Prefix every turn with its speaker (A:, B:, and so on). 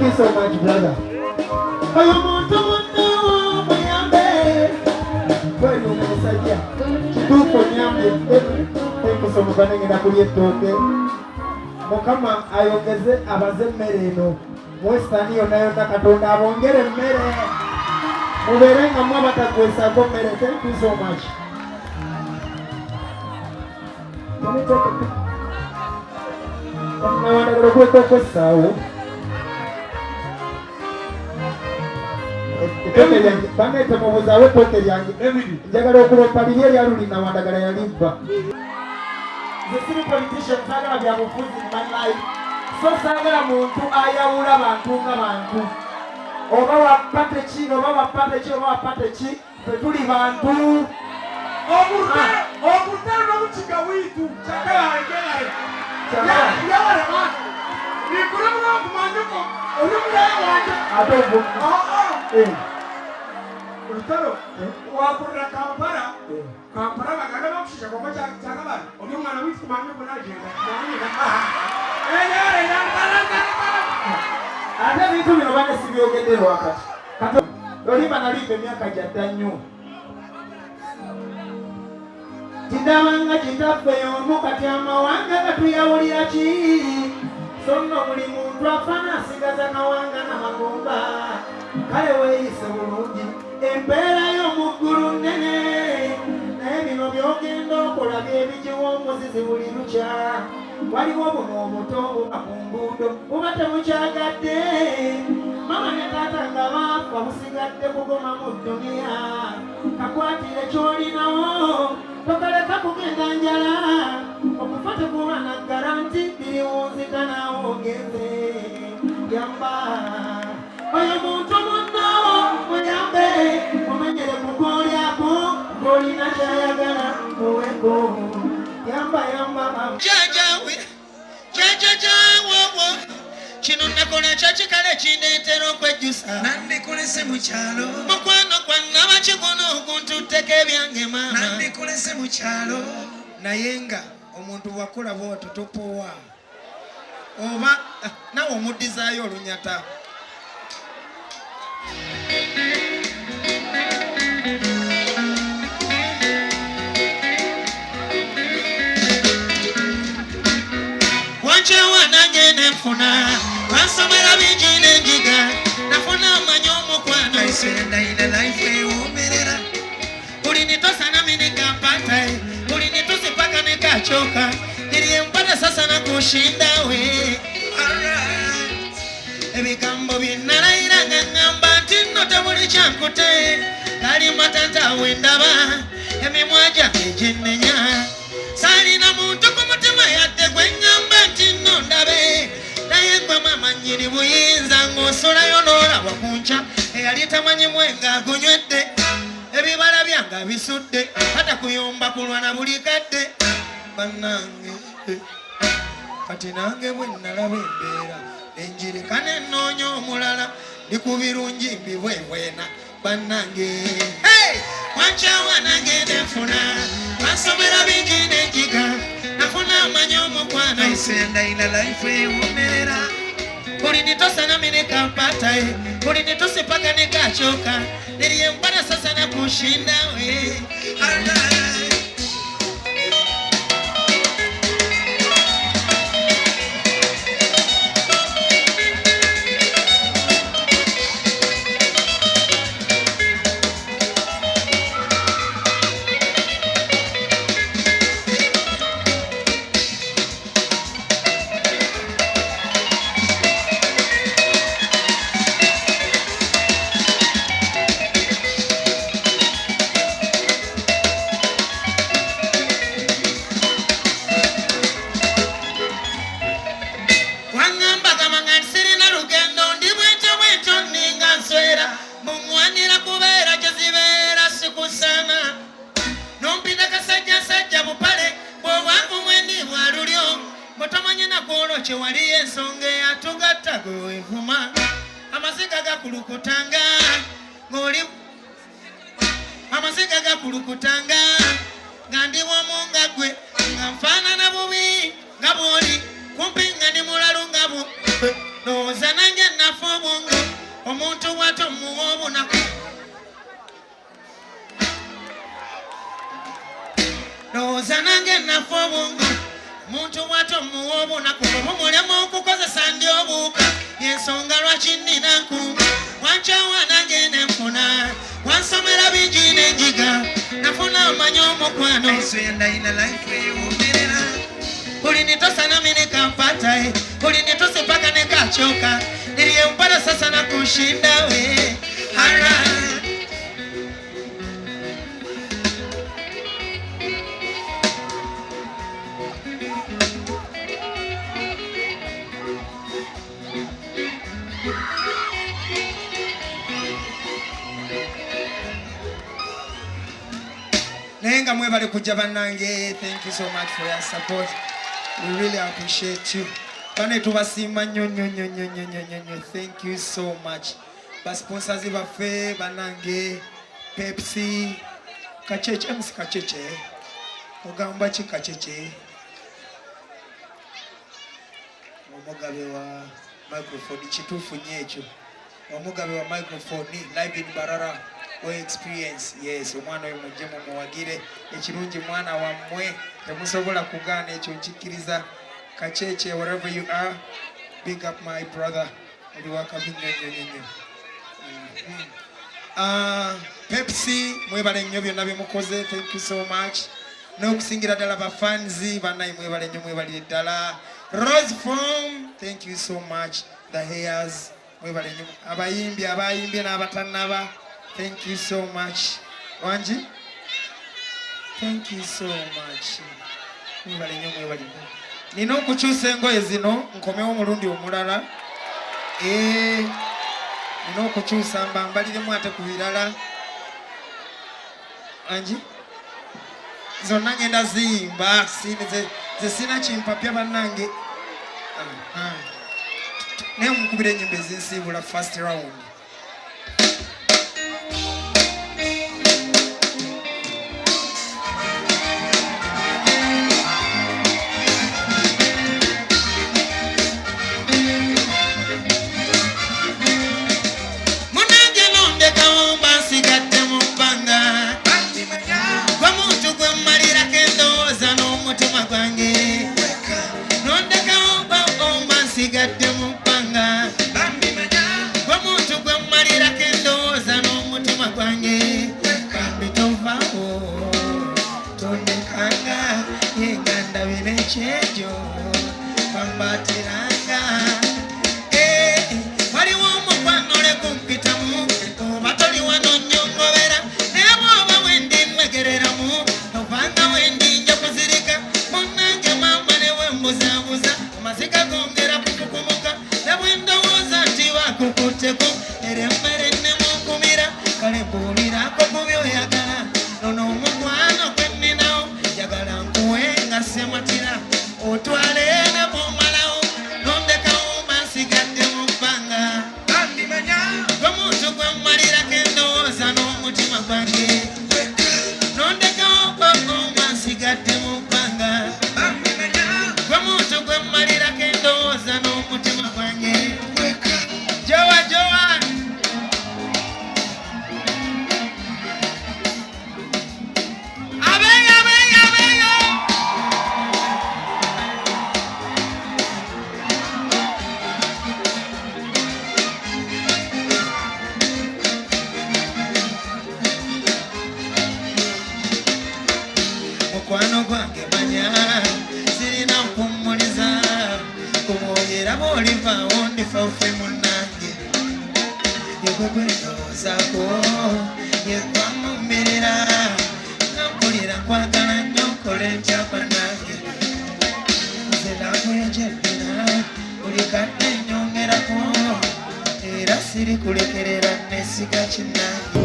A: Thank you so much, brother. Oyo muntu munno muyambe. Kweli umenisaidia. Kituufu onyambye. Thank you so much. Ngenda kulya ettooke. Mukama ayongeze abaze emmere eno. Western yonna yonna Katonda abongere emmere. Mubeere nga mwe abatagwesaako mmere. Thank you so much. Can you take a pic? Nawandagala okuleka okwessaawo. Ettooke lyange bange temubuzaawo ettooke lyange. Njagala okulopa liri erya luli Nawandagala yalibba. Nze siri politician, saagala bya bufuzi in my life. So saagala muntu ayawula bantu nga bantu. Oba wa party ki, oba wa party ki, oba wa party ki, ffe tuli bantu.
B: Omutaro n'omukiga waitu kyakayangerare yabarema nikura mwakumanyako ori muraya wanje.
A: Ate ogwo
B: Rutaro wakurira Kampala. Kampala baganda bakushisha konka kyakabari ori omwana waitu kumanyako nagyenda.
A: Ate ebintu bino bane sibyogedde lwakati. Kati olima nalimba emyaka gyadda nnyo. Kindabanga kitaffe y'omu kati amawanga gatuyawulira ki? So nno buli muntu afana asigaza kawanga na magumba. Kale weeyise bulungi, empeera y'omu ggulu nnene. Naye bino by'ogenda okola bye bigiwa omuzizi buli lukya. Waliwo buno obuto obuba ku nguudo buba tebukyagadde. Mama ne taata nga baafa busigadde kugoma mu dduniya. Kakwatire ky'olinawo tokaleka kugenda njala. Okufa tekuba na garanti biriwunzika naawe ogenze. Yamba oyo muntu munnawo muyambe mumenyere ku koolyako ng'olina ky'ayagala muweko. Yamba yamba mama.
C: Jjajjaawe, jjajjajaawowo, kino nakola kyakikale kindeetera okwejjusa.
D: Nandikulese mu kyalo.
C: Mukwano gwa nnabakiguno guntutteko ebyange maama.
D: Nandikulese mu kyalo.
C: Naye nga omuntu bw'akola bw'otyo topowa oba nawe omuddizaayo olunyata. Wankyewa nange ne nfuna, bansomera bingi ne njiga, nafuna amanyi omukwano.
D: Ndayina life ewoomerera.
C: Ulinitosa nami nikampata, ulinitusi mpaka nikachoka, niliyempata sasa na kushinda we.
D: Alright.
C: Ebigambo bye nalayira nga ŋŋamba nti nno tebuli kyankute, gali matanta we ndaba emimwa gyange gyennenya. Saalina muntu ku mutima yadde gwe ŋŋamba nti nno ndabe, naye gwe maama nnyini buyinza ng'osulayo n'olaba ku nkya. Eyali tamanyi mwenge agunywedde, ebibala byange abisudde, ata kuyomba kulwana buli kadde. Bannange, kati nange bwe nalaba embeera nenjireka nenoonya omulala, ndi ku birungi mbibwebwena. Bannange, wankyawa nange nenfuna, bansomera bingi nenjiga, nafuna amanyi omukwano.
D: Ndayina life ewoomerera.
C: Ulinitosa nami nikampata, ulinitusi mpaka nikachoka, niliyempata sasa na kushinda we.
D: Alright.
C: Wangamba gamba nga nsirina lugendo, ndi bwentyo bwentyo nninga nswera, muŋŋwanira kubeera gye zibeera sikusana. Nompita kasajja sajja bupale bw'obwangu mwendi bwa lulyo, bwe na kwolwo kye waliyo ensonga eyatugatta gwe weevuma. Amaziga gakulukutanga ng'oli amaziga gakulukutanga nga ndi wamu nga ggwe, nga nfaanana bubi nga bw'oli, kumpi nga ndi mulalu nga bwo. Ndowooza nange nafa. Ndowooza nange nafa obwongo. Omuntu bw'atyo mmuwa obunaku bwe bumulema okukozesa ndi obuuka. Y'ensonga lwaki nnina nkuuma. Wankyawa nange ne nfuna. Wansomera bingi ne njiga. Nafuna amanyi omukwano. Ulinitosa nami nikampata, eh. Ulinitosa mpaka nikachoka. Niliyempata sasa na kushinda we. Alright.
A: Naye nga mwebale kujja bannange, thank you so much for your support, we really appreciate you. Bane tubasiima nnyo nnyo nnyo nnyo nnyo nnyo nnyo, thank you so much. Basponsors baffe bannange, Pepsi, Kacece, MC Kacece, ogamba ki Kacece? Omugabe wa microphone, kituufu nnyo ekyo. Omugabe wa microphone live in Barara we experience. Yes, omwana oyo mujje mumuwagire. Ekirungi mwana wammwe, temusobola kugaana ekyo, nkikkiriza. Kacece, wherever you are, big up my brother, oli wakabi nnyo nnyo nnyo nnyo. Pepsi, mwebale nnyo byonna bye mukoze, thank you so much. N'okusingira ddala ba fans bannaye, mwebale nnyo, mwebalire ddala. Rose Form, thank you so much. The hairs, mwebale nnyo. Abayimbi abayimbye n'abatannaba, thank you so much. Wangi, thank you so much, mwebale nnyo, mwebale nnyo. Nina okukyusa engoye zino nkomewo omulundi omulala. Nina okukyusa mbambaliremu ate ku birala. Angi zonna ngenda ziyimba, ze sina kimpapya bannange. Naye mukubira ennyimba ezinsiibula first round.
C: Munange nondekawo mba nsigadde mu bbanga. Gwe muntu gwe mmalirako endowooza n'omutima gwange. Nondekawo mba nsigadde mu bbanga. Gwe muntu gwe mmalirako endowooza n'omutima gwange. Bambi tovaawo, tondekanga, ye nga ndabira ekyejo bambatiranga. Waliwo omukwano lekumpitamu, oba toli wano nnyongobera, naye bw'oba wendi mwegereramu, obanga wendi nja kuzirika. Munnange maama ne wembuzaabuza, amaziga gongera kufukumuka, ne bwe ndowooza nti bakukutteko, era emmere nnemukumira. Kale mbuulirako ku byoyagala, nono omukwano gwe nninawo, njagala nkuwe nga sematira, otwale ne bw'omalawo, nondekawo mba nsigadde mu bbanga. Gwe muntu gwe mmalirako endowooza n'omutima gwange. Nondekawo mba nsigadde mu bbanga. Gwe muntu gwe mmalirako endowooza n'omutima gwange. Jowa jowa. Abeyo abeyo abeyo. Mukwano gwange manya sirina mpummuliza kumwoyera, bw'olivaawo ndifa ffe. Munnange yegwe gwendowoozaako, yegwamumirira nga mpulira nkwagala nnyo, nkole ntya bannange? Nze nakwejeddera buli kadde nyongerako, era siri kulekerera, nesiga kinnange.